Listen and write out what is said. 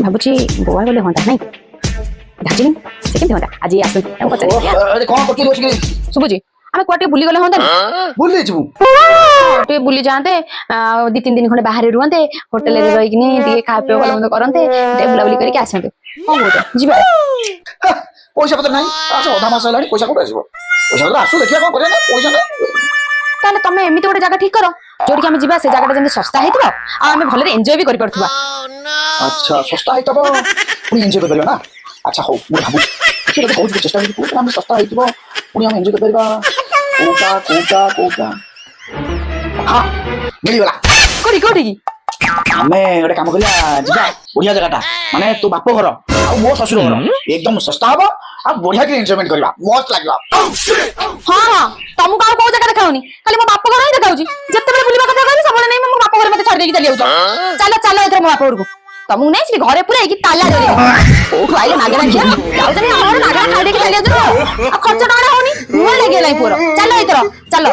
ଭାବୁଛି ଗୋଆ ଗଲେ ହୁଅନ୍ତା ନାଇଁ, ଦାର୍ଜିଲିଂ, ସେ କେମିତି ହୁଅନ୍ତା? ଆଜି ଆସନ୍ତୁ, ତାଙ୍କୁ ପଚାରି। ଆରେ, କଣ କରୁଛୁ ବସିକି? ଶୁଭୁଛି? ଆମେ କୁଆଡେ ଟିକେ ବୁଲି ଗଲେ ହୁଅନ୍ତାନି? ବୁଲି ଯିବୁ? ଟିକେ ବୁଲି ଯାଆନ୍ତେ ଆଉ 2-3 ଦିନ ଖଣ୍ଡେ ବାହାରେ ରୁହନ୍ତେ, ହୋଟେଲରେ ରହିକିନି ଟିକେ ଖାଇବା ପିଇବା ଭଲ ମନ୍ଦ କରନ୍ତେ, ଟିକେ ବୁଲାବୁଲି କରିକି ଆସନ୍ତେ। କଣ କହୁଛ, ଯିବା? ପଇସା ପତ୍ର ନାହିଁ। ଆଚ୍ଛା, ଅଧା ମାସ ହେଲାଣି, ପଇସା କୋଉଠୁ ଆସିବ? ପଇସା ପତ୍ର ଆସୁ, ଦେଖିବା କଣ କରିବା। ନା, ପଇସା ନାହିଁ। ତାହେଲେ ତମେ ଏମିତି ଗୋଟେ ଜାଗା ଠିକ କର, ଯୋଉଠିକି ଆମେ ଯିବା, ସେ ଜାଗାଟା ଯେମିତି ଶସ୍ତା ହେଇଥିବ ଆଉ ଆମେ ଭଲରେ ଏନ୍ଜୟ ବି କରିପାରୁଥିବା। ଆଚ୍ଛା, ଶସ୍ତା ହେଇଥିବ ପୁଣି ଏନ୍ଜୟ କରିପାରିବା ନା? ଆଚ୍ଛା ହଉ, ମୁଁ ଭାବୁଛି। ଦେଖିବା, ଯଦି କହୁଛି, ଚେଷ୍ଟା କରୁଛି। କୋଉଟା ଆମେ ଶସ୍ତା ହେଇଥିବ ପୁଣି ଆମେ ଏନ୍ଜୟ କରିପାରିବା? କୋଉଟା, କୋଉଟା, କୋଉଟା? ହଁ, ମିଳିଗଲା। କୋଉଠି, କୋଉଠି କି? ଆମେ ଗୋଟେ କାମ କରିବା, ଯିବା ବଢିଆ ଜାଗାଟା, ମାନେ ତୋ ବାପ ଘର ଆଉ ମୋ ଶ୍ୱଶୁର ଘର। ଏକଦମ ଶସ୍ତା ହବ ଆଉ ବଢିଆ କି ଏନ୍ଜୟମେଣ୍ଟ କରିବା, ମସ୍ତ ଲାଗିବ। ହଁ, ତମକୁ ଆଉ କୋଉ ଜାଗା ଦେଖାଉନି, ଖାଲି ମୋ ବାପ ଘର ହିଁ ଦେଖାଉଛି। ଯେତେବେଳେ ବୁଲିବା କଥା କହିବି, ସବୁବେଳେ ନେଇ ମୋ ବାପ ଘରେ ମତେ ଛାଡି ଦେଇକି ଚାଲି ଯାଉଛ। ଚାଲ, ଚାଲ, ଏଥର ମୋ ବାପ ଘରକୁ ତମକୁ ନେଇ ସେଠି ଘରେ ପୁରେଇକି ତାଲା ଦେବି। କୋଉଠୁ ଆଇଲେ ମାଗଣା ଖିଆ ଯାଉଛନ୍ତି, ଆମ ଘରେ ମାଗଣା ଖାଇ ଦେଇକି ଚାଲି ଯାଉଛନ୍ତି, ଆଉ ଖର୍ଚ୍ଚ ଟଙ୍କା ହଉନି। ମୁହଁ ଲାଗିଗଲାଣି ପୁଅର। ଚାଲ, ଏଥର ଚାଲ।